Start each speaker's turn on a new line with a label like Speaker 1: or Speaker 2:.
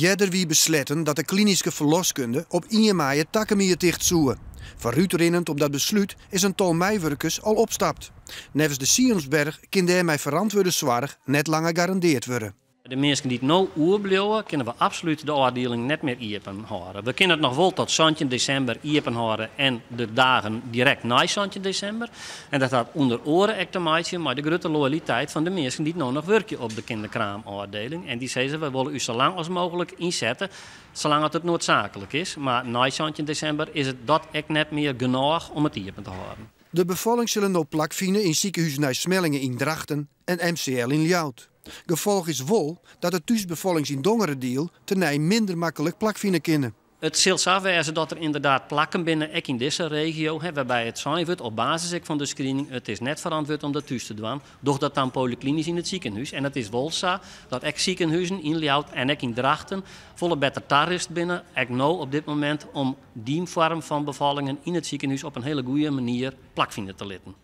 Speaker 1: Earder wie besletten dat de klinyske ferloskunde op ien maaie takom jier ticht soe. Foarútrinnend op dat beslút is in tal meiwurkers al opstapt. Neffens de Sionsberg kin dêrmei ferantwurde soarch net langer garandeard wurde.
Speaker 2: De minsken dy't no oerbliuwe, kinne we absolút de ôfdieling net mear iepen hâlde. We kinne it noch wol tot 17 desimber iepen hâlde en de dagen direkt nei 17 desimber. En dat hat ûnder oare ek te meitsjen mei de grutte loyaliteit fan de minsken dy't no noch wurkje op de kinderkraamôfdeling. En dy sizze, wy wolle ús sa lang as mooglik ynsette, salang as it noodsaaklik is. Mar nei 17 desimber is it dat ek net mear genôch om it iepen te hâlden.
Speaker 1: De befallings sille no plakfine yn sikehûs Nij Smellinghe yn Drachten en MCL yn Ljouwert. Gefolch is wol dat de thúsbefallings yn Dongeradiel tenei minder maklik plakfine kinne.
Speaker 2: It sil sa wêze dat der ynderdaad plakken binne, ek yn dizze regio, wêrby it sein wurdt op basis ek fan de screening, it is net ferantwurd om dat thús te dwaan, doch dat dan polyklinysk yn it sikehûs. En it is wol sa dat ek sikehuzen yn Ljouwert en ek yn Drachten folle better tarist binne, ek no op dit momint, om dy foarm fan befallingen yn it sikehûs op in hiele goede manier plakfine te litten.